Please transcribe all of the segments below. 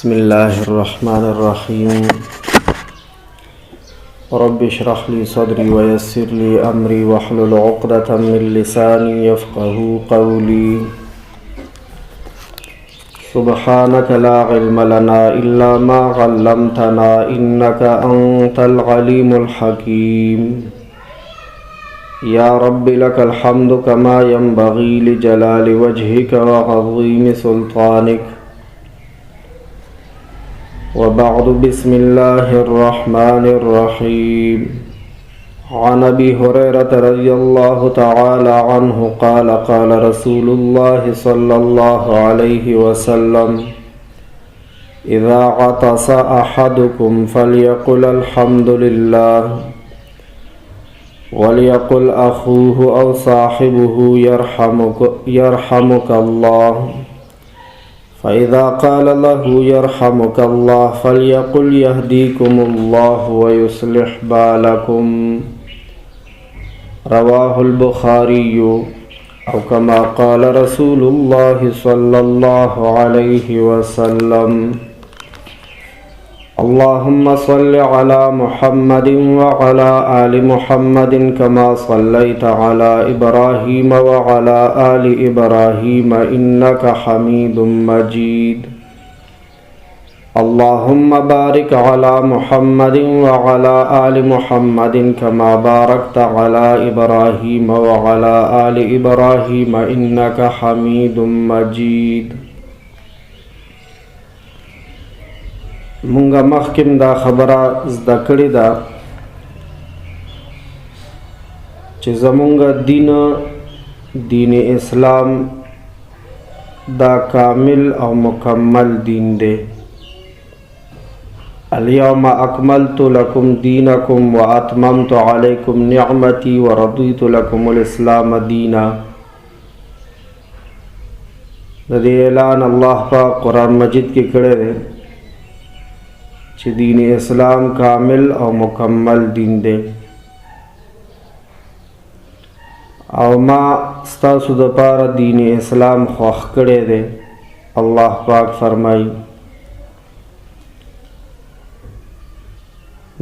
بسم الله الرحمن الرحيم. رب اشرح لي صدري ويسر لي أمري واحلل عقدة من لساني يفقه قولي. سبحانك لا علم لنا إلا ما علمتنا إنك أنت العليم الحكيم. يا رب لك الحمد كما ينبغي لجلال وجهك وعظيم سلطانك. وبعد، بسم الله الرحمن الرحيم. عن أبي هريرة رضي الله تعالى عنه قال: قال رسول الله صلى الله عليه وسلم: إذا عطس أحدكم فليقل الحمد لله، وليقل أخوه أو صاحبه يرحمك الله. فإذا قال له يرحمك الله فليقل يهديكم الله ويصلح بالكم. رواه البخاري، أو كما قال رسول الله صلى الله عليه وسلم. اللهم صل على محمد وعلى آل محمد كما صليت على إبراهيم وعلى آل إبراهيم إنك حميد مجيد. اللهم بارك على محمد وعلى آل محمد كما باركت على إبراهيم وعلى آل إبراهيم إنك حميد مجيد. مونږه مخکې دا خبره زده کړې ده چې زمونږ دین، دین اسلام، دا کامل او مکمل دین دی. اليوم اکملت لکم دینکم واتممت علیکم نعمتي ورضیت لکم الاسلام دینا. د دې اعلان الله په قرآن مجید کې کړی دی چې دین اسلام کامل او مکمل دین دی. او ما ستاسو د پاره دین اسلام خوښ کړی دی. الله پاک فرمایي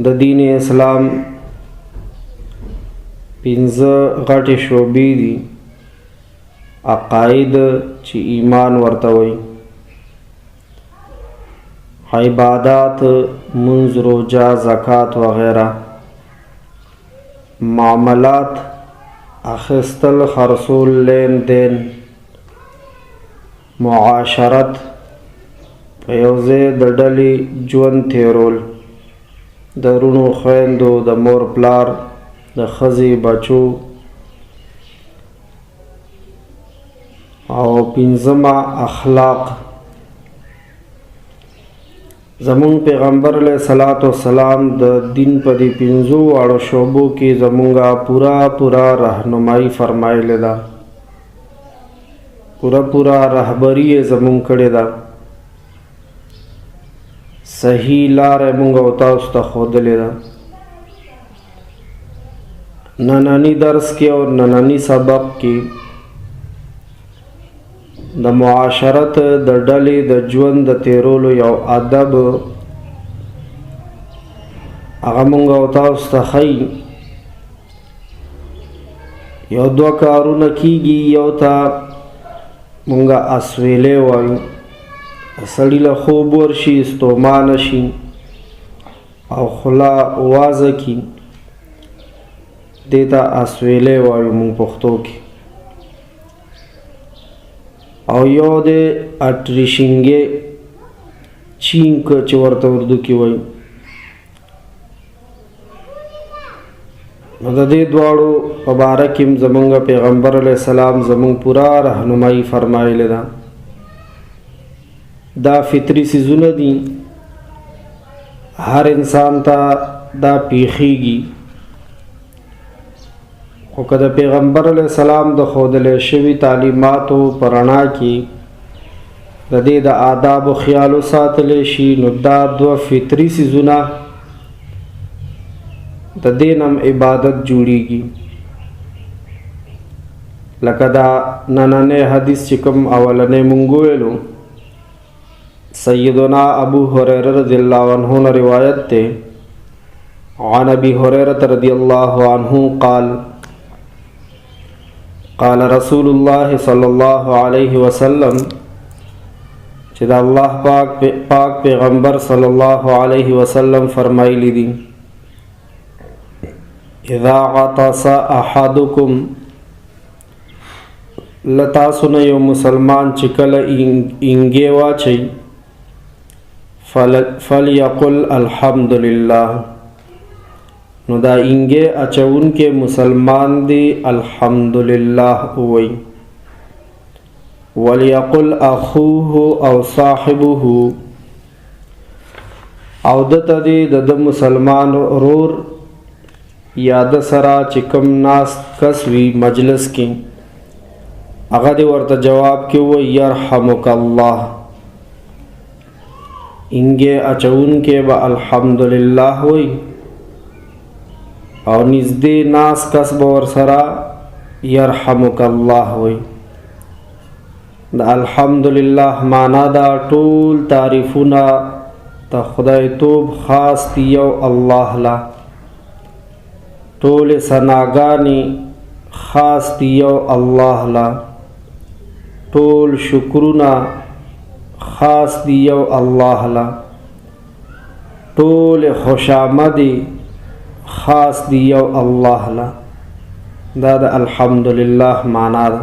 د دین اسلام پنځه غټې شعبې دي. عقاید چې ایمان ورته وایي، عبادات، منځ، روژه، زکات وغیره، معاملات، اخیستل، خرڅول، لین دین، معاشرت، په یو ځای د ډلې ژوند تېرول، د وروڼو، خویندو، د مور پلار، د ښځې، بچو، او پنځمه اخلاق. زمونږ پیغمبر علیه الصلاة والسلام د دین په دې پنځو واړو شعبو کې زمونږه پوره پوره رهنمایي فرمایلې ده، پوره پوره رهبري یې زمونږ کړې ده، صحیح لاره یې مونږ او تاسو ته ښودلې ده. ننني درس کې او ننني سبق کې د معاشرت د ډلې د ژوند د تیرولو یو ادب هغه مونږ او تاسو ته ښیي. یو دوه کارونه کیږي، یو ته مونږ اسویلی وایو، سړي له خوب ورشي، ستومانه شي او خوله وازه کړي، دې ته اسویلی وایو مونږ پښتو کې. او یو د اټریشنګې چینک چې ورته اردو کې وایي. نو د دې دواړو په باره کې هم زمونږ پیغمبر علیه السلام زمونږ پوره رهنمایي فرمایلې ده. دا فطري څیزونه دي، هر انسان ته دا پیښیږي، خو که د پیغمبر علیه السلام د ښودلی شوي تعلیماتو په رڼا کې د دې د آدابو خیال وساتلی شي، نو دا دوه فطري څیزونه د دې نه هم عبادت جوړیږي. لکه دا نننی حدیث چې کوم اولنی مونږ وویلو، سیدنا ابو هريره رضی الله عنه نه روایت دی، عن ابي هريره رضی الله عنه قال قال رسول الله صلی الله علیه وسلم، چې د الله پاک پیغمبر صلی الله علیه وسلم فرمایلی دي، اذا عطس احدکم، لتاسو نه یو مسلمان چې کله انګې واچي، فلیقل الحمد لله، نو دا انګې اچونکې مسلمان دی الحمد لله ووایي. وليقل اخوه او صاحبه، او دته دی د مسلمان رور یا د سره چې کوم ناست کس وي مجلس کې، هغه دی ورته جواب کې وایي يرحمک الله. انګې اچونکې به الحمدلله وایي او نږدې ناست کس به ورسره يرحمک الله وایي. د الحمدلله معنا دا ټول تعریفونه د خدای توب خاص دی یو الله لا، ټول ثناګانې خاص دی یو الله لا، ټول شکرونه خاص دی یو الله لا، ټول خوشامدی خاص دی یو الله لا. دا د الحمدلله معنا ده.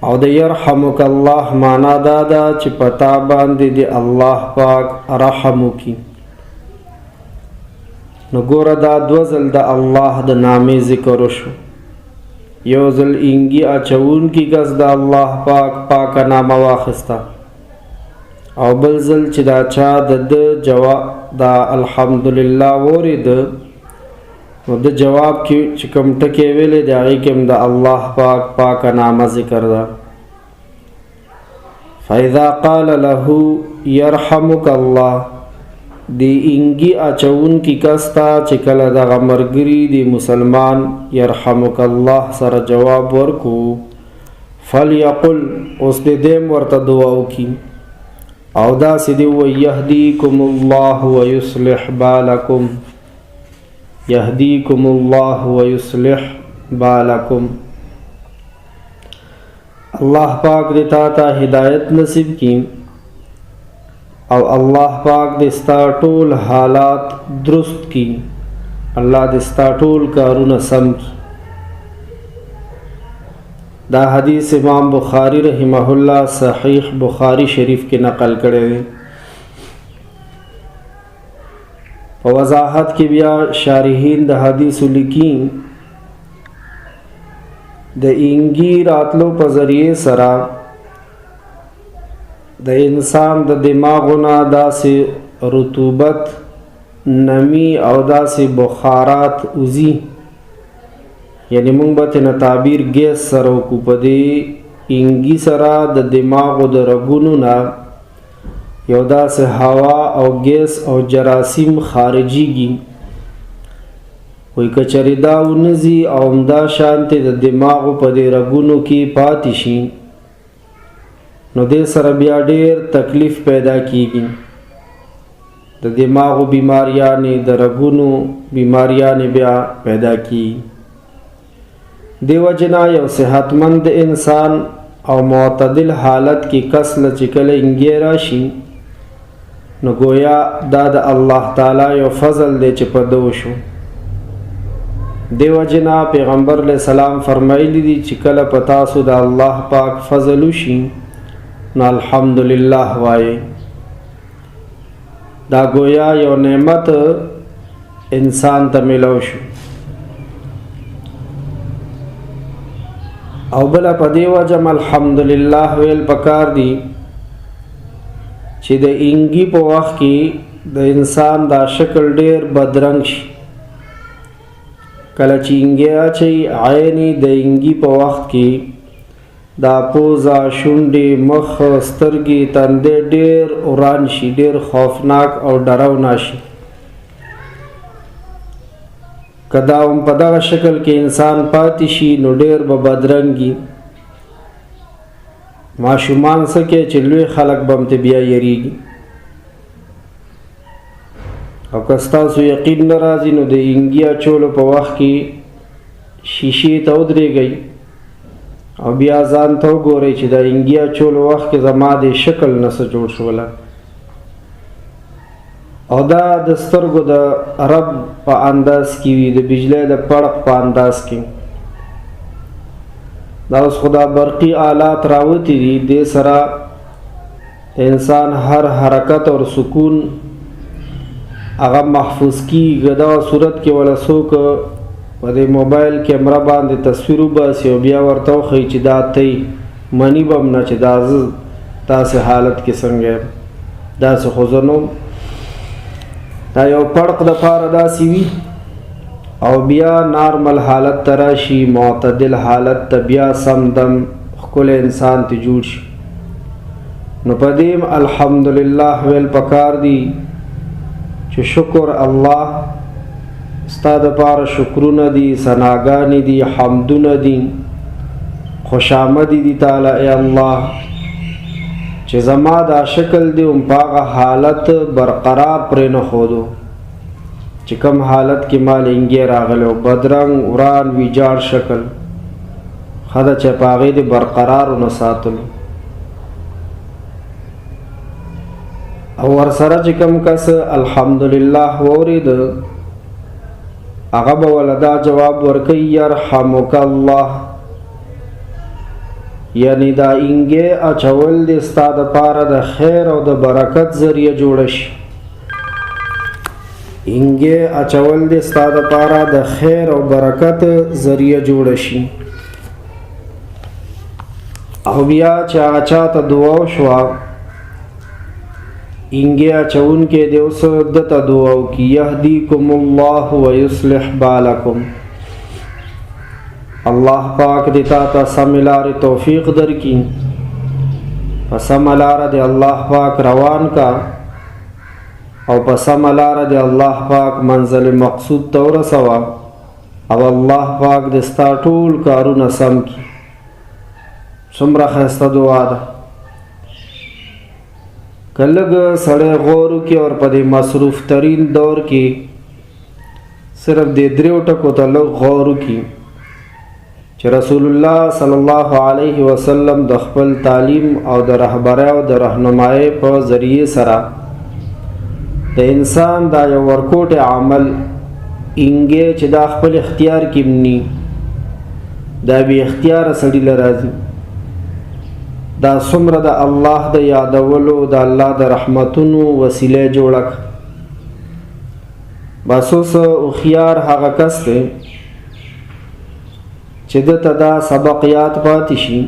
او د يرحمک الله معنا دا ده چې پتا باندې دی الله پاک رحم وکړي. نو ګوره دا دوه ځل د الله د نامې ذکر وشو، یو ځل انګي اچونکي کس د الله پاک پاکه نامه واخیسته، او بل ځل چې دا چا د ده جواب دا الحمدلله واورېده، نو د جواب کې چې کوم ټکی ویلی د هغې کې هم د الله پاک پاکه نامه ذکر ده. فاذا قال له يرحمك الله، دی انګي اچونکي کس ته چې کله دغه مرګري دی مسلمان يرحمک الله سره جواب ورکو، فلیقل، اوس دې دیم ورته دعا وکړي او داسې دې ووایي یهدیکم الله ویصلح بالکم، یهدیکم الله ویصلح بالکم. الله پاک دې تا ته هدایت نصیب کړي او الله پاک دې ستا ټول حالات درست کړي، الله دې ستا ټول کارونه سم کړي. دا حدیث امام بخاری رحمه الله صحیح بخاری شریف کې نقل کړی دی. په وضاحت کې بیا شارحین د حدیث لیکي، د انګي راتلو په ذریعه سره د انسان د دماغونه داسې رطوبت، نمی او داسې بخارات وځي، یعنی مونږ به ترېنه تعبیر ګیس سره وکړو. په دې انګي سره د دماغو د رګونو نه یو داسې هوا او ګیس او جراثیم خارجیږي. وایي که چېرې دا ونه ځي او همدا شانتې د دماغو په دې رګونو کې پاتې شي، نو دې سره بیا ډیر تکلیف پیدا کیږي، د دماغو بیماریانې، د رګونو بیماریانې بیا پیدا کیږي. دیو جنا یو صحتمند انسان او معتدل حالت کې کس له چې کله انګې راشي، نو گویا دا د الله تعالی یو فضل دی چې په ده وشو. دیو جنا پیغمبر علیه السلام فرمایلی دي چې کله په تاسو د الله پاک فضل وشي نو الحمدلله وایي. دا گویا یو نعمت انسان ته ملو شو. او بل په دې وجه الحمدلله ویل پکار دي چې د انګي په وخت کې د انسان دا شکل ډیر بدرنګ شي. کله چې انګي اچي عیني د انګي په وخت کې دا پوزه، شونډې، مخ، سترګې، تندې ډیر وران شي، ډیر خوفناک او ډراونا شي. که دا هم په دغه شکل کې انسان پاتې شي نو ډیر به بدرنګي. ماشومان څه کوي چې لوی خلک به هم ته بیا یریږي. او که ستاسو یقین نه راځي نو د انګي اچولو په وخت کې شیشې ته ودرېږئ او بیا ځان ته وګورئ چې د انګي اچولو وخت کې زما د شکل نه څه جوړ شوله. او دا د سترګو د رب په انداز کې وي، د بجلی د پړق په انداز کې. دا اوس خو دا برقي آلات راوتي دي، دې سره انسان هر حرکت او سکون هغه محفوظ کیږي. دا صورت کې ولا څوک په دې موبایل کیمره باندې تصویر وباسي او بیا ورته وښیي چې دا تی مني به هم نه چې دا زه داسې حالت کې څنګه یم، داسې خو زه نه وم. دا یو پړق دپاره داسې وي او بیا نارمل حالت ته راشي، معتدل حالت ته، بیا سم دم ښکلی انسان ته جوړ شي. نو په دې هم الحمدلله ویل پکار دي چې شکر الله ستا دپاره شکرونه دي، ثناګانې دي، حمدونه دي، خوشامدي دي تعالی ای الله چې زما دا شکل دی هم په هغه حالت برقرار پرې نه ښودو چې کوم حالت کې ما لینګی راغلی و، بدرنګ وران ویجاړ شکل. ښه ده چې په هغې دې برقرار ونه ساتلو. او ورسره چې کوم کس الحمدلله واورېده هغه به وله دا جواب ورکوي یرحمک الله، یعنی دا انګې اچول دې ستا دپاره د خیر او د برکت ذریعه جوړه شي. انګې اچول دې ستا دپاره د خیر او برکت ذریعه جوړه شي. او بیا چې هغه چاته دعا وشوه، انګې اچونکی دې اوس ده ته دعا وکړي، یهدیکم الله ویصلح بالکم. الله پاک دې تا ته سمې لارې توفیق درکړي، په سمه لاره دې الله پاک روان کا او په سمه لاره دې الله پاک منزل مقصود ته ورسوه او الله پاک دې ستا ټول کارونه سم کړي. څومره ښایسته دعا ده. که لږ سړی غور وکړي او په دې مصروف ترین دور کې صرف دې دریو ټکو ته لږ غور وکړي چې رسول الله صلی الله علیه وسلم د خپل تعلیم او د رهبرۍ او د رهنمایۍ په ذریعه سره د انسان دا یو ورکوټ عمل انګې چې دا خپل اختیار کې مني، دا بې اختیاره سړي له راځي، دا څومره د الله د یادولو د الله د رحمتونو وسیله جوړه کړه. بس اوس هوښیار هغه کس دی چې ده ته دا سبق یاد پاتې شي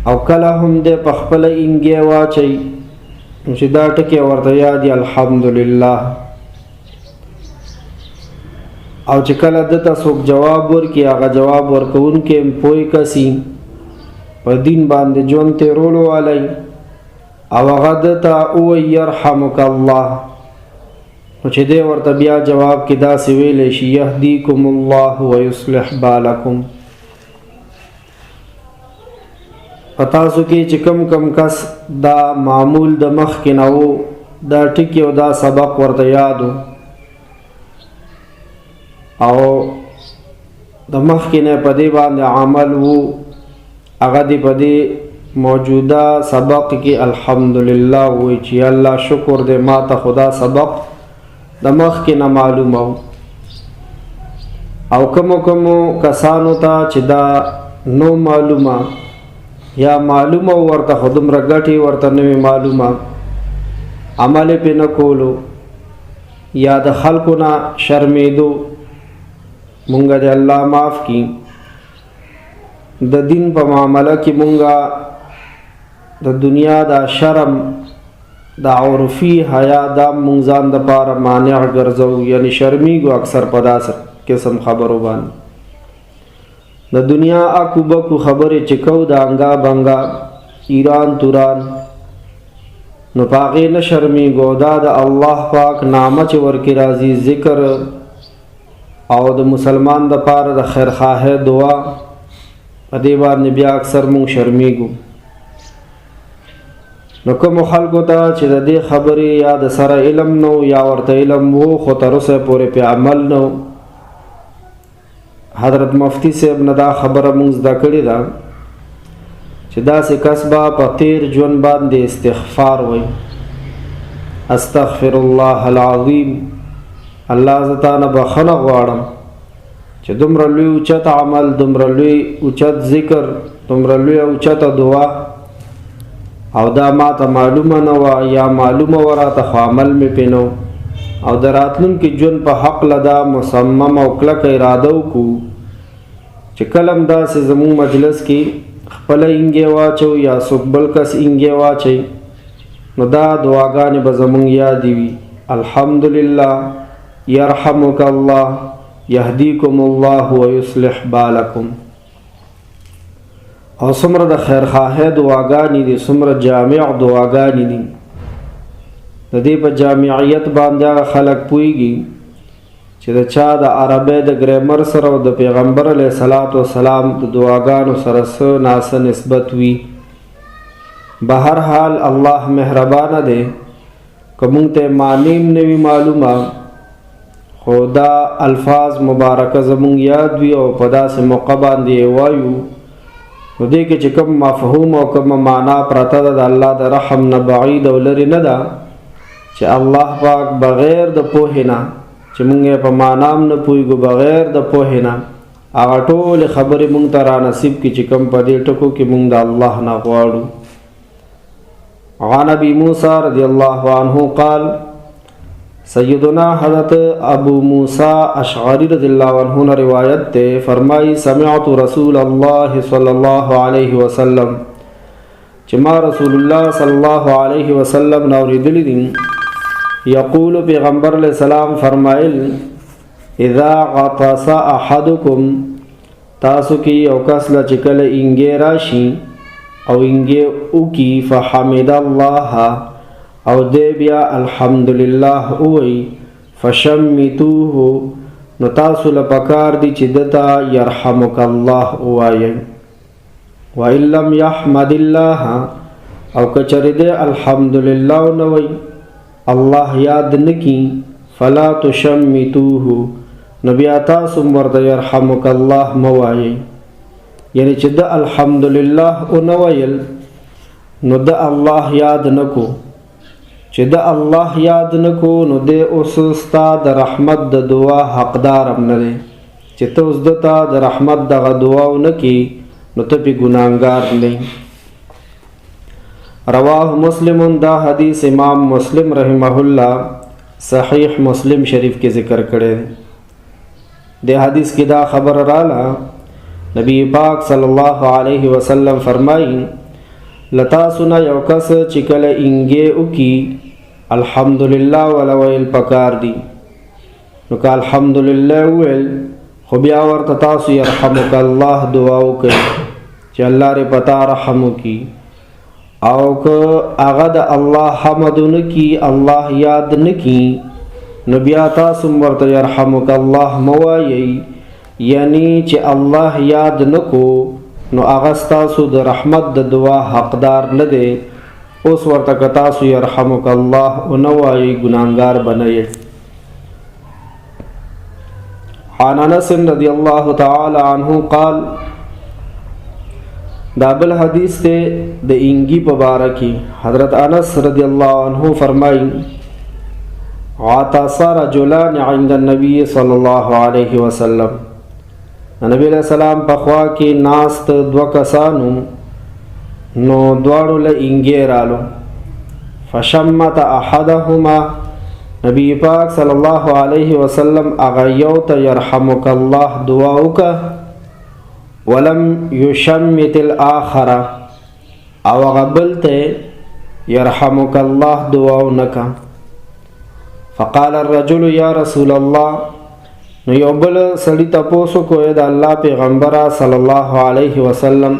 او کله هم دی په خپله انګې واچوي نو چې دا ټکی ورته یاد وي الحمدلله. او چې کله ده ته څوک جواب ورکړي هغه جواب ورکوونکی هم پوه کسي، په دین باندې ژوند تېرولو والی، او هغه ده ته ووایي یرحمک الله، نو چې دی ورته بیا جواب کې داسې ویلی شي یهدیکم الله ویصلح بالکم. په تاسو کې چې کم کم کس دا معمول د مخکې نه و، دا ټکی او دا سبق ورته یاد و او د مخکې نه په دې باندې عمل و، هغه دې په دې موجوده سبق کې الحمدلله وایي چې الله شکر دې ما ته خدا سبق د مخکې نه معلومه و. او کومو کومو کسانو ته چې دا نو معلومه یا معلومه ورته خو دومره ګټې ورته نه وي معلومه، عمل یې پرې نه کولو یا د خلکو نه شرمېدو، مونږ دې الله معاف کړي. د دین په معامله کې مونږه د دنیا دا شرم د عرفي حیا دا مونږ ځان دپاره مانع ګرځو، یعنی شرمیږو اکثر په داسې قسم خبرو باندې. د دنیا اکو بکو خبرې چې کو د انګا بنګا ایران توران، نو په هغې نه شرمیږو. دا د الله پاک نامه چې ورکې راځي ذکر او د مسلمان دپاره د خیرخواهۍ دعا، په دې باندې بیا اکثر مونږ شرمیږو. نو کوم خلکو ته چې د دې خبرې یا د سره علم نو یا ورته علم وو خو تر اوسه پورې په عمل نو، حضرت مفتی صاحب نه دا خبره مونږ زده کړې ده چې داسې کس به په تیر ژوند باندې استغفار وایي، استغفر الله العظیم، الله زه تا نه بخښنه غواړم چې دومره لوی اوچت عمل، دومره لوی اوچت ذکر، دومره لوی اوچته دعا او دا ما ته معلومه نه وه یا معلومه وه راته خو عمل مې پرې نه و، او د راتلونکي ژوند په حق له دا مصمم او کلکه اراده وکړو چې کله هم داسې زموږ مجلس کې خپله اینګی واچو یا څوک بل کس اینګی واچوي نو دا دعاګانې به زموږ یادې وي، الحمدلله، یرحمک الله، یهدیکم الله ویصلح بالکم. او څومره د خیرخواهۍ دعاګانې دي، څومره جامع دعاګانې دي. د دې په جامعیت باندې هغه خلک پوهېږي چې د چا د عربۍ د ګرامر سره او د پیغمبر علیه الصلاة والسلام د دعاګانو سره څه ناڅه نسبت وي. بهر حال الله مهربانه دی، که مونږ ته معنی هم نه وي معلومه خو دا الفاظ مبارکه زمونږ یاد وي او په داسې موقع باندې یې وایو، نو دې کې چې کوم مفهوم او کومه معنا پرته ده د الله د رحم نه بعید او لرې نه ده چې الله پاک بغیر د پوهې نه چې مونږ یې په معنا هم نه پوهېږو، بغیر د پوهې نه هغه ټولې خبرې مونږ ته را نصیب کړي چې کوم په دې ټکو کې مونږ د الله نه غواړو. عن ابي موسى رضي الله عنه قال، سيدنا حضرت ابو موسى اشعري رضي الله عنه نے روایت تے فرمائی، سمعت رسول الله صلی الله علیه وسلم، چې ما رسول الله صلی الله علیه وسلم نه اورېدلي دي، یقول، پیغمبر علیہ السلام فرمایل، اذا عطس احدکم، تاسو کې یو کس له چې کله اینګی راشي او اینګی وکي، فحمد الله، او دی بیا الحمدلله ووایي، فشمتوه، نو تاسو له پکار دي چې ده ته یرحمک الله ووایئ. وان لم یحمد الله، او که چېرې دی الحمدلله ونه وایي، الله یاد نه کړي، فلا تشمتوه، نو بیا تاسو هم ورته یرحمک الله مه وایئ. یعنی چې ده الحمدلله ونه ویل نو ده الله یاد نه کو، چې ده الله یاد نه کو نو دی اوس ستا د رحمت د دعا حقدار هم نه دی، چې ته اوس ده ته د رحمت دغه دعا ونه کړې نو ته پې ګناهګار نه. رواه مسلم، دا حدیث امام مسلم رحمه الله صحیح مسلم شریف کې ذکر کړی دی. د حدیث کې دا خبر رااله، نبی پاک صلی الله علیه وسلم فرمایي، لتاسو نه یو کس چې کله اینګی وکي الحمدلله ولا ویل پکار دي، نو که الحمدلله وویل خو بیا ورته تاسو یرحمک الله دعا وکړئ چې الله دې په تا رحم وکړي، او که هغه د الله حمد نه کړي، الله یاد نه کړي، نو بیا تاسو هم ورته یرحمک الله مه وایئ. یعنی چې الله یاد نه کو نو هغه ستاسو د رحمت د دعا حقدار نه دی، اوس ورته که تاسو یرحمک الله ونه وایئ ګناهګار به نه یئ. عن انس رضی الله تعالی عنه قال، دا بل حدیث ته د اینګي په باره کې حضرت انس رضی الله عنه فرمایي، عطس رجلان عند النبي صلی الله علیه وسلم، نبی علیہ السلام په خوا کې ناست دوه کسانو، نو دواړو له اینګې رالو، فشمت احدهما، نبی پاک صلی الله علیه وسلم هغه یو ته یرحمک الله دعا وکړه، ولم یشمت الاخر، او هغه بل ته یرحمک الله دعا ونه کړه. فقال الرجل یا رسول الله، نو یو بل سړي تپوس وکړو، د الله پیغمبره صلی الله علیه وسلم،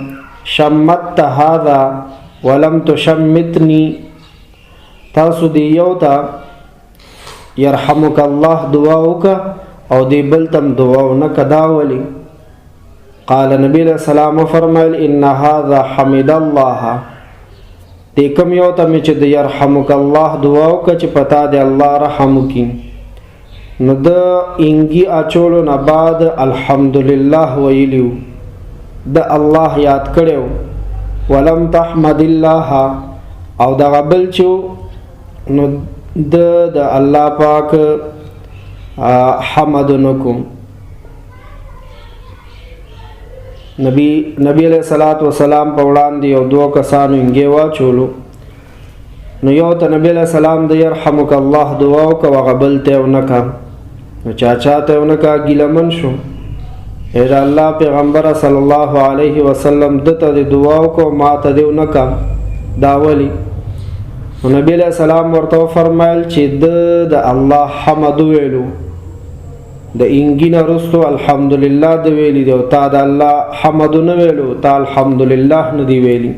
شمت هذا ولم تشمتني، تاسو دی یو ته يرحمک الله دعا وکړه او دی بل تم دعا ونه کړه، دا ولې؟ قال نبی علیہ السلام فرمایل ان هذا حمد الله، دې کوم یو ته مې چې د يرحمک الله دعا وکړه چې پتا دې الله رحم وکړي، نو د انګي اچولو نه بعد الحمدلله ویلیو، د الله یاد کړو. ولم تحمد الله، او دغه بل چې نو د الله پاک حمد نکوم. نبی علیہ الصلوۃ والسلام په وړاندې یو دوه کسانو انګي واچولو، نو یو ته نبی علیہ السلام د يرحمک الله دعا وکړه، هغه بل ته ونکړه، نو چا چا ته ونکړه ګیله من شو. اے د الله پیغمبر صلی الله علیه وسلم دته د دعا وکړه ما ته دې ونکړه، دا ولي؟ نو نبی علیہ السلام ورته فرمایل چې د الله حمد ویلو، د انګین رستو الحمدلله د ویلی دی، او تا د الله حمد نه ویلو، تا الحمدلله نه دی ویلی.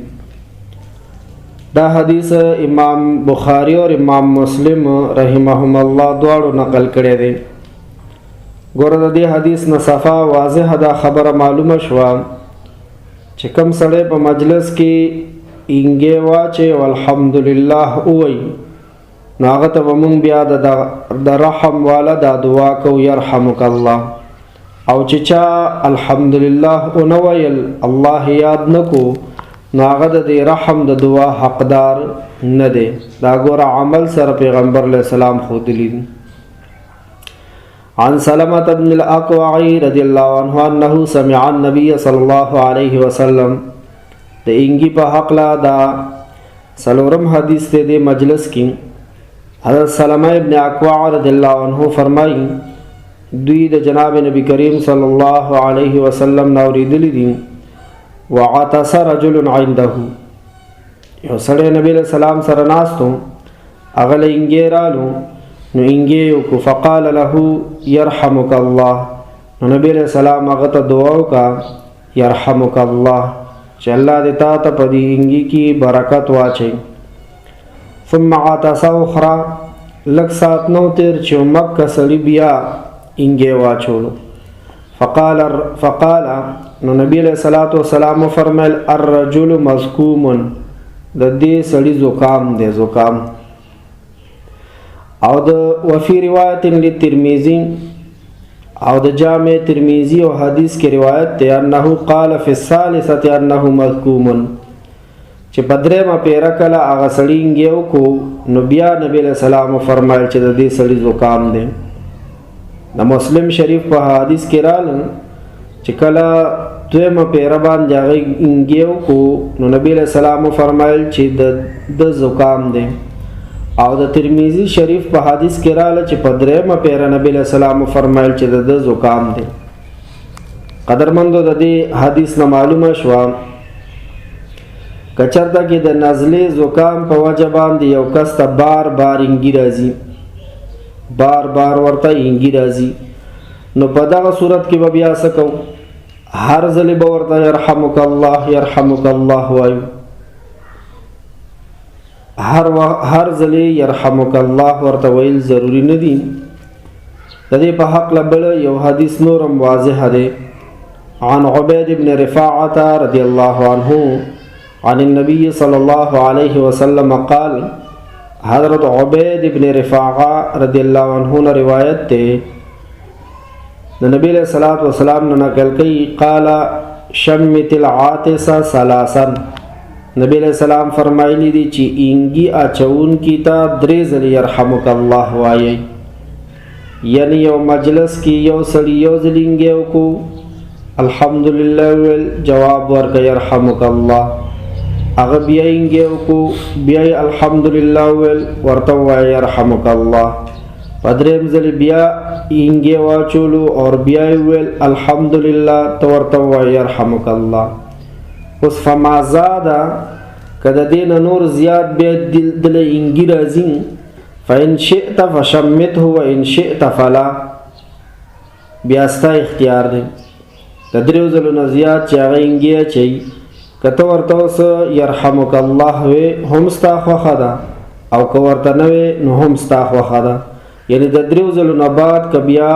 دا حدیث امام بخاری اور امام مسلم رحمهم الله دواړو نقل کړی دی. ګوره د دې حدیث نه صفا واضح دا خبره معلومه شوه چې کم سړی په مجلس کې انګې واچي او الحمدلله ووایي، نو هغه ته به مونږ بیا د رحم والا دا دعا کوو یرحمک الله. او چې چا الحمدلله ونه ویل، الله یاد نه کو، نو هغه د دې رحم د دعا حقدار نه دی. دا ګوره عمل سره پیغمبر علیه السلام ښودلي دي. عن سلمة بن الأكوع رضي الله عنه أنه سمع النبي صلى الله عليه وسلم، د انګي په حق لا دا سلورم حدیث ته د مجلس کې حضرت سلمہ ابن اکوع رضی الله عنه فرمایي دوی د جناب نبی کریم صلی الله علیه وسلم نه اورېدلي دي. وعطس رجل عنده، یو سړی نبی علیہ السلام سره ناستو، هغه له انګې رالو، نو انګې یې وکړو. فقال له يرحمک الله، نو نبی علیہ السلام هغه ته دعا وکړه يرحمک الله، چې الله دې تا ته په دې انګي کې برکت واچوي. ثم عطس اخرى، لږ ساعت نو تېر چې مکه سړي بیا انګې واچولو. فقال، نو نبی علیہ الصلوۃ والسلام فرمایل الرجل مزکوم، د دې سړي زکام دی، زکام. او د وفي روایت للترمذی، او د جامع ترمذی او حدیث کې روایت دی انه قال فی الثالثه انه مذکوم، چې په درېمه پیره کله هغه سړي انګې وکړو، نو بیا نبی علیہ السلام فرمایل چې د دې سړي زکام دی. د مسلم شریف په حدیث کې راغله چې کله دویمه پیره باندې هغه انګې وکړو، نو نبی علیہ السلام فرمایل چې د زکام دی. او د ترمذی شریف په حدیث کې راغله چې په درېمه پیره نبی علیہ السلام فرمایل چې د زکام دی. قدرمندو د دې حدیث نه معلومه شوه که چېرته کې د نزلې زکام په وجه باندې یو کس ته بار بار انګي راځي، بار بار ورته انګي راځي، نو په دغه صورت کې به بیا څه کوو؟ هر ځلې به ورته یرحمک الله یرحمک الله وایو، هر ځلې یرحمک الله ورته ویل ضروري نه دي. د دې په حق له بل یو حدیث نورم واضح دی. عن عبید بن رفاعة رضی الله عنه عن النبي صلى الله عليه وسلم قال، حضرت عبید بن رفاعة رضی الله عنه نے روایت تے د نبی علیہ الصلوۃ والسلام نے نقل کی، قال شمت العاطس ثلاثا، نبی علیہ السلام فرمایلی دي چې انګي اچون کی تا درې ځلې يرحمک الله وایي. یعنی یو مجلس کې یو سړي یو ځل انګي وکړو، الحمدلله ویل، جواب ورکړه يرحمک الله. هغه بیا انګې وکړو، بیا یې الحمدلله وویل، ورته ووایه یرحمک الله. په درېیم ځل بیا انګې واچولو اور بیا یې وویل الحمدلله، ته ورته ووایه یرحمک الله. اوس فما زاده، که د دې نه نور زیات بیا دله انګي راځي، فإن شئت فشمته وإن شئت فلا، بیا ستا اختیار دی. د دریو ځلو نه زیات چې هغه انګې اچوي، که ته ورته اوس یرحمک الله وې هم ستا خوښه ده، او که ورته نه وې نو هم ستا خوښه ده. یعنی د دریو ځلو نه بعد که بیا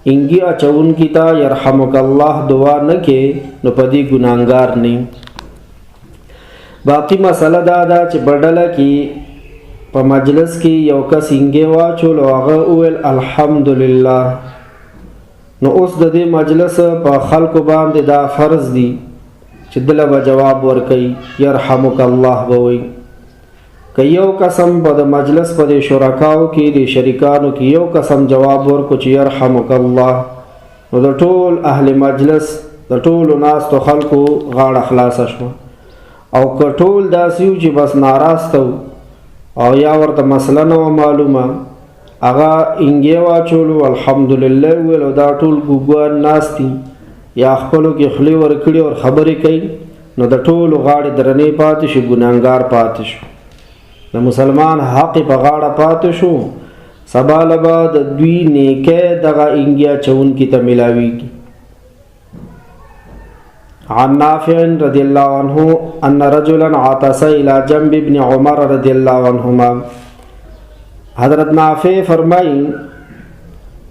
انګي اچونکي ته يرحمک الله دعا نه کې نو په دې ګناهګار نه. باقی مسله دا ده چې بډله کې په مجلس کې یو کس انګي واچول او هغه وویل الحمدلله، نو اوس د دې مجلس په خلکو باندې دا فرض دی چې دله به جواب ورکوي يرحمک الله به وایي. که یو قسم په د مجلس په دې شرکاو کې د شریکانو کې یو قسم جواب ورکو چې يرحمک الله، نو د ټول اهل مجلس د ټولو ناستو خلکو غاړه خلاصه شوه. او که ټول داسې وو چې بس ناراسته وو او یا ورته مسله نه وه معلومه، هغه انګې واچولو الحمدلله وویل او دا ټول ګوګوان ناست دي یا خپلو کې خولې ورکړي او خبرې کوي، نو د ټولو غاړې درنې پاتې شي، ګناهګار پاتې شو، د مسلمان حق په غاړه پاتې شو. سبا له به د دوی نیکۍ دغه انګې اچوونکي ته میلاویږي. عن نافع رضی الله عنه ان رجلا عطس الى جنب ابن عمر رضی الله عنهما. حضرت نافع فرمایي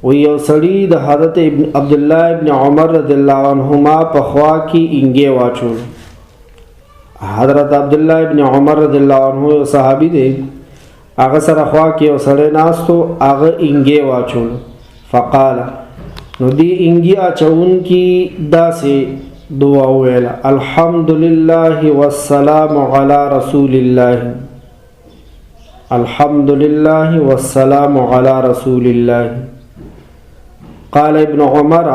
و یو سړي د حضرت ابن عبد الله ابن عمر رضی الله عنهما په خوا کې انګې واچول. حضرت عبد الله ابن عمر رضی الله عنه یو صحابي دی، هغه سره خوا کې یو سړی ناست و، هغه انګې واچول. فقال، نو دی انګې اچونکي داسې دعا وویله الحمد لله والسلام علی رسول الله، الحمد لله والسلام علی رسول الله. قال ابن عمر،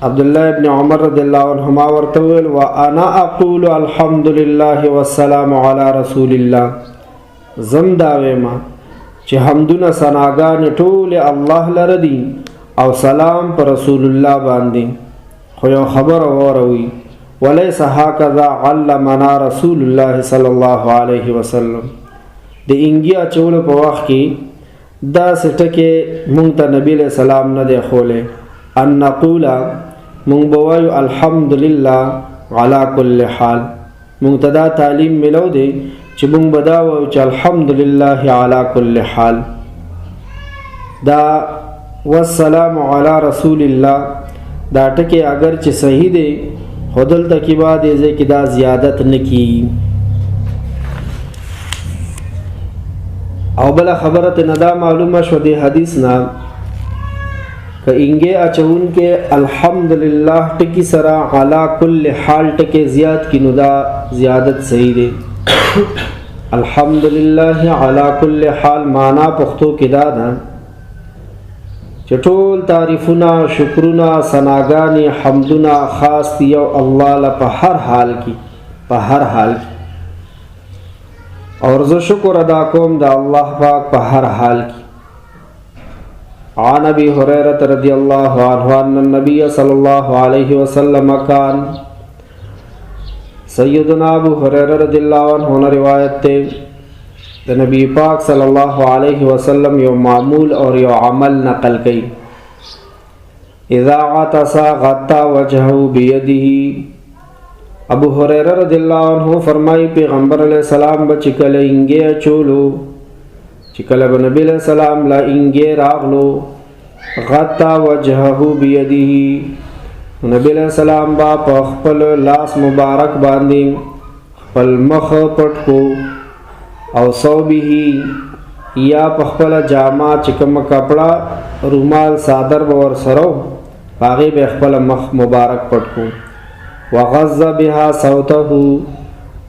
عبد الله ابن عمر رضی الله عنهما ورته وویل وانا اقول الحمد لله والسلام علی رسول الله. زم دا وایم چې حمدونه ثناګانې ټولې الله لره دي او سلام پر رسول الله باندې. خو یو خبره واوروي، وليس هكذا علمنا رسول الله صلی الله علیه وسلم. د انګي اچولو په وخت کې داسې ټکی مونږ ته نبی علیه السلام نه دی ښولی. ان نقول، مونږ به وایو الحمدلله علی کل حال. مونږ ته دا تعلیم ملو دی چې مونږ به دا وایو چې الحمدلله علی کل حال. دا والسلام علی رسول الله دا ټکی اگر چې صحیح دی، خو دلته کې به دې ځای کې دا زیادت نه کیږي. او بله خبره ته نه دا معلومه شوه دې حدیث نه که انګې اچونکې الحمدلله ټکی سره علی کل حال ټکی زیات کی، نو دا زیادت صحیح دی. الحمدلله علی کل حال معنا پښتو کې دا ده چې ټول تعریفونه، شکرونه، ثناګانې، حمدونه خاص دي یو الله له په هر حال کې، په هر حال کې. اور زه شکر ادا کوم د الله پاک په هر حال کې. عن ابي هريره رضي الله عنه ان النبي صلى الله عليه وسلم كان، سيدنا ابو هريره رضي الله عنه نے روایت تے د نبی پاک صلی الله علیه وسلم یو معمول اور یو عمل نقل کړي. اذا عطس غطى وجهه بيده. ابو هريره رضی الله عنه فرمایي پیغمبر علیه السلام به چې کله انګې اچولو، چې کله به نبی علیه السلام لا انګې راغلو، غطى وجهه بيده، نبی علیه السلام به په خپل لاس مبارک باندې خپل مخ پټ کو، او ثوبه یا په خپله جامه چې کومه کپړه رومال څادر به ورسره و، په هغې به خپل مخ مبارک پټ کو. وغض بها صوته،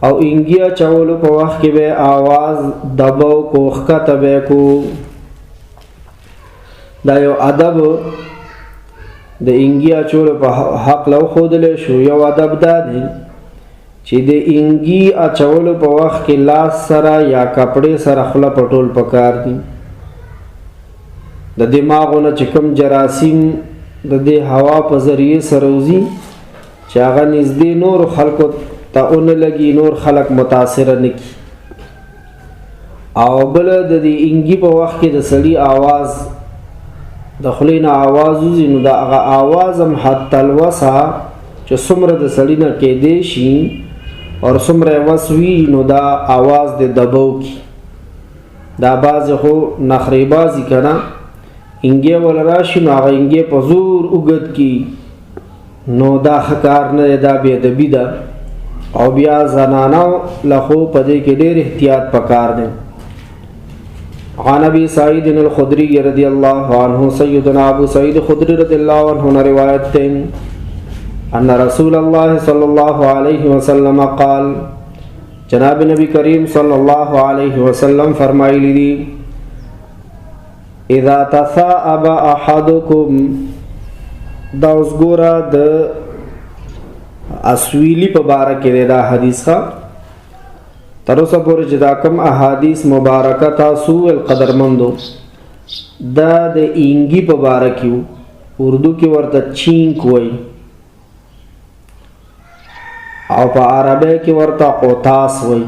او انګي اچولو په وخت کې به آواز دبو کو، ښکته به کو. دا یو ادب د انګي اچولو په حق له ښودلی شو. یو ادب دا دی چې د انګي اچولو په وخت کې لاس سره یا کپړې سره خوله پټول پکار دي. د دماغو نه چې کوم جراثیم د دې هوا په ذریعه سره وځي، چې هغه نږدې نورو خلکو ته ونه لګي، نور خلک متاثره نه کړي. او بل د دې انګي په وخت کې د سړي آواز د خولې نه آواز وځي، نو د هغه آواز هم حتی الوسع چې څومره د سړي نه کېدی شي اور څومره یې وس وي، نو دا آواز د دبو کی. دا بعضې خو نخرې بازي که نه، انګې ول راشي نو هغه انګې په زور اوږد کی، نو دا ښه کار نه دی، دا بې ادبي ده. او بیا زنانو له خو په دې کې ډېر احتیاط پکار دی. عن ابي سعيد الخدري رضي الله عنه، سيدنا ابو سعيد الخدري رضي الله عنه روایت دی ان رسول الله صلى الله عليه وسلم قال، جناب نبی کریم صلی الله علیه وسلم فرمایلی دي، اذا تثاءب احدكم، دا اوس ګوره د اسویلی په باره کې دی دا حدیث ښه. تر اوسه پورې چې دا کوم احادیث مبارکه تاسو ویل قدرمندو، دا د اینګي په باره کې وو، اردو کې ورته چینک وایي او په عربی کې ورته قوتاس وایي.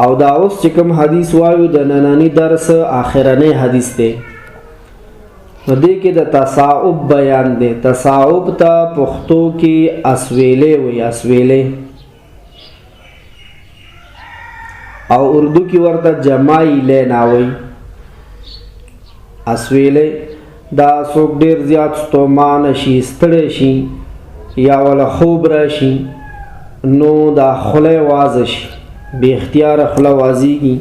او دا اوس چې کوم حدیث وایو د ننني درس آخرنی حدیث دی، نو دې کې د تصاعب بیان دی. تصاعب ته پښتو کې اسویلې وایي، اسویلې، او اردو کې ورته جماعي لینا وایي. اسویلې دا څوک ډېر زیات ستومانه شي، ستړی شي یا وله خوب راشي، نو دا خوله وازه شي، بې اختیاره خوله وازیږي.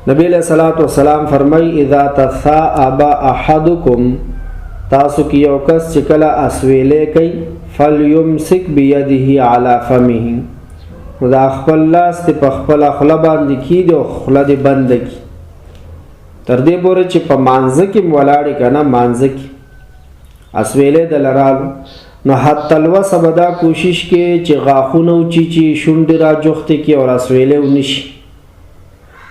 نبی علیہ الصلوۃ والسلام فرمای، اذا تثاءب احدکم، تاسو کې یو کس چې کله اسویلې کوي، فلیمسک بیده علی فمه، نو دا خپل لاس دې په خپله خوله باندې کېږدي او خوله دې بنده کړي، تر دې پورې چې په مانځه کې م ولاړې که نه، مانځه کې اسویلې د لرالو، نو حتی الوسه به دا کوشش کې چې غاښونه وچیچي، شونډې را جوختې کړي او اسویلې ونشي.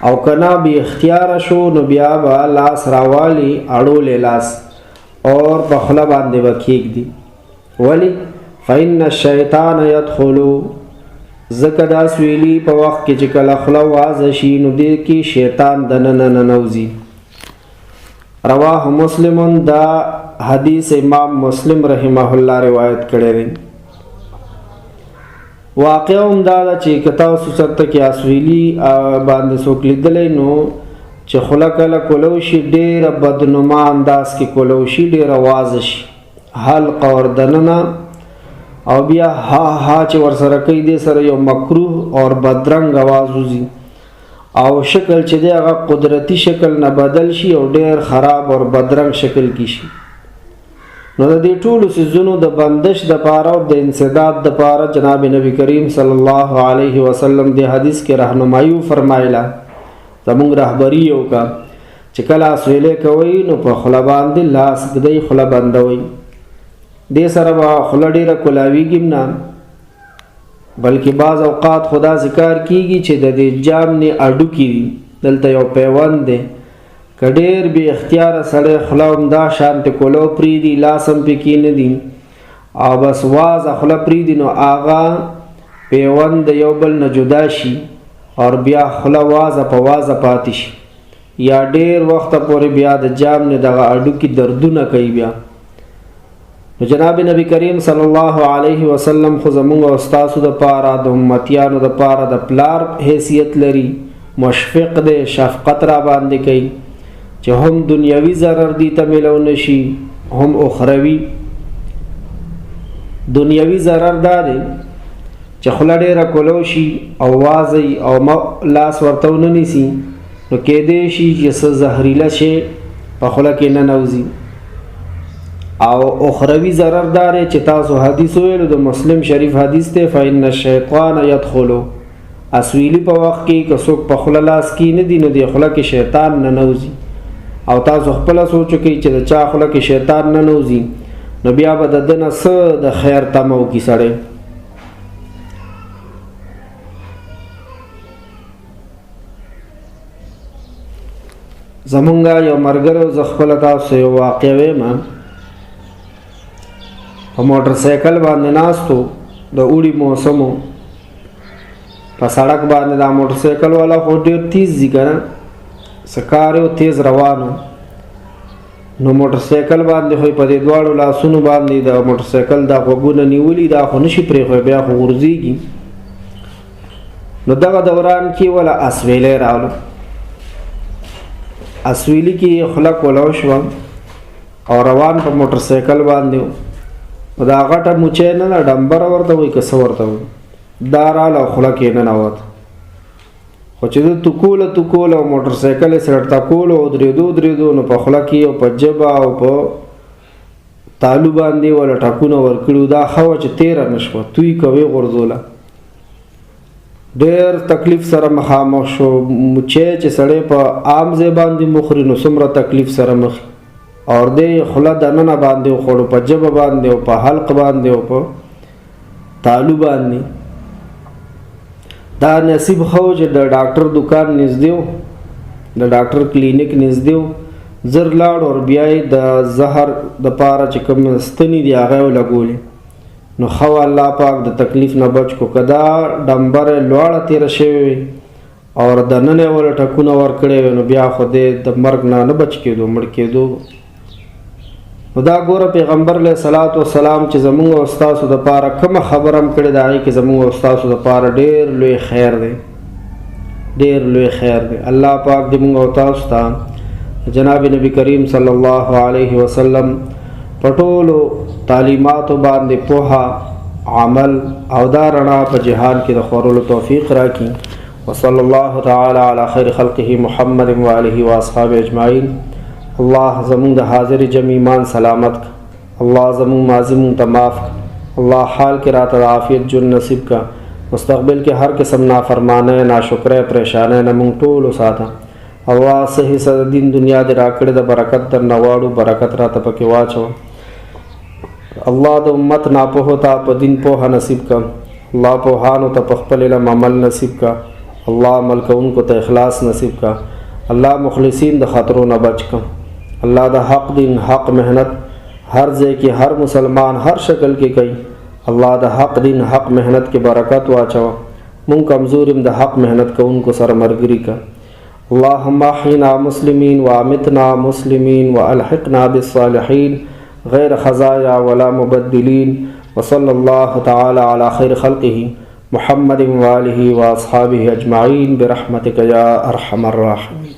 او که نه بې اختیاره شو نو بیا به لاس راوالي، اړولی لاس اور په خوله باندې به کېږدي. ولې؟ فإن الشیطان یدخل، ځکه دا سویلي په وخت کې چې کله خوله وازه شي نو دې کې شیطان دننه ننوځي. رواه مسلم، دا حدیث امام مسلم رحمه الله روایت کړی دی. واقع هم دا ده چې که تاسو چېرته کې اسویلي باندې څوک لیدلی، نو چې خوله کله کولو شي ډېره بدنما انداز کې کولو شي، ډېره وازه شي، حلقه ور دننه، او بیا ها ها چې ورسره کوي، دې سره یو مکروه اور بدرنګ اواز وځي، او شکل چې دی هغه قدرتي شکل نه بدل شي او ډېر خراب اور بدرنګ شکل کې شي. نو د دې ټولو څیزونو د بندش د پاره او د انسداد د پاره جناب نبی کریم صلی الله علیه وسلم د حدیث کې رهنمایي وفرمایله، زمونږ رهبري یې وکړه چې کله اسویلې کوئ نو په خوله باندې لاس ږدئ، خوله بندوئ. دې سره به خوله ډېره کولاویږي نه، بلکې بعض اوقات خو داسې کار کیږي چې د دې جام نه اډوکي دي، دلته یو پیوند دی، که ډېر بې اختیاره سړی خوله همدا شانتې کولو پرېږدي، لاس هم پکې نه دي او بس وازه خوله پرېږدي، نو هغه پیوند د یو بل نه جدا شي اور بیا خوله وازه په وازه پاتې شي، یا ډېر وخته پورې بیا د جام نه دغه اډوکي دردونه کوي. بیا نو جناب نبی کریم صلی الله علیه وسلم خو زمونږ او ستاسو د پاره، د امتیانو د پاره د پلار حیثیت لري، مشفق دی، شفقت را باندې کوي چې هم دنیوي ضرر دی ته ملو نشي، هم اخروي. دنیوي ضرر دا دی چې خوله ډېره کولو شي او وازی او لاس ورته ونه نیسي، نو کیدی شي چې څه زهریله شی په خوله کې ننوځي. او اخروي ضرر دا دی چې تاسو حدیث ویلو، د مسلم شریف حدیث دی، فإن الشیطان یدخلو، اسویلی په وخت کې که څوک په خوله لاس کې نه دي نو دې خوله کې شیطان ننوځي. او تاسو خپله سوچ وکړئ چې د چا خوله کې شیطان ننوځي نو بیا به د ده نه څه د خیر تمه وکړي سړی. زمونږ یو ملګری زه خپله تاسو یو واقع وایم. په موټر سایکل باندې ناست و، د اوړي موسم و، په سړک باندې دا موټر سایکل والا خو ډېر تیز ځي که نه، څه کار یې و، تیز روان و. نو موټر سایکل باندې خو یې په دې دواړو لاسونو باندې د موټر سایکل دا غوږونه نیولي، دا خو نشي پرېښوی، بیا خو غورځېږي. نو دغه دوران کې وله اسویلی راغله، اسویلی کې یې خوله کولاو شوه او روان په موټر سایکل باندې و. دا غټه موچۍ نه ده، ډمبره ورته وایي که څه ورته وایي، دا راله او خوله کې یې ننوته. خو چې ده تکوله تکوله او موټر سایکل یې سره ټکولو او درېدو درېدو، نو په خوله کې او په ژبه او په تالو باندې وله ټکونه ورکړي. دا ښه وه چې تېره نه شوه، توی کوي غورځوله. ډېر تکلیف سره مخامخ شو. موچی چې سړی په عام ځای باندې مخوري نو څومره تکلیف سره مخ، اور دې خوله دننه باندې وخوړو، په ژبه باندې او په حلق باندې او په تالو باندې. دا نصیب ښه و چې د ډاکټر دکان نږدې و، د ډاکټر کلینیک نږدې و، زر لاړ اور بیا یې د زهر دپاره چې کوم ستنې دي هغه یې ولګولې. نو ښه وه الله پاک د تکلیف نه بچ کو. که دا ډمبره لوړه تېره شوې وي اور دننه یې ورله ټکونه ورکړی وي، نو بیا خو دی د مرګ نه نه بچ کېدو، مړ کېدو. نو دا ګوره پیغمبر علیه الصلاة والسلام چې زمونږ او ستاسو دپاره کومه خبره هم کړې ده، هغې کې زمونږ او ستاسو دپاره ډېر لوی خیر دی، ډېر لوی خیر دی. الله پاک دې مونږ او تاسو ته جناب نبی کریم صلی الله علیه وسلم په ټولو تعلیماتو باندې پوهه، عمل او دا رڼا په جهان کې د خورلو توفیق راکړي. وصلی الله تعالی علی خیر خلقه محمد وآله واصحابه اجمعین. الله زمونږ د حاضر جمع ایمان سلامت کړه. الله زمونږ ماضي مونږ ته معاف کړه. الله حال کې راته د عافیت ژوند نصیب کړه. مستقبل کې هر قسم نافرمانه، ناشکرۍ، پریشانۍ نه مونږ ټول وساته. الله څه حصه د دین دنیا دې راکړې د برکت در نه غواړو، برکت راته پکې واچوه. الله د امت ناپوهو ته په دین پوهه نصیب کړه. الله پوهانو ته په خپل علم عمل نصیب کړه. الله عمل کوونکو ته اخلاص نصیب کړه. الله مخلصین د خطرو نه بچ کړه. الله د حق دین حق محنت هر ځای کې هر مسلمان هر شکل کې کوي. الله د حق دین حق محنت کې برکت واچوه. مونږ کمزور یم د حق محنت کوونکو سره مرګري کړه. اللهم احینا مسلمین وامتنا مسلمین والحقنا بالصالحین غیر خزایا ولا مبدلین. وصلی الله تعالی علی خیر خلقه محمد وآله واصحابه اجمعین برحمتک یا ارحم الراحمین.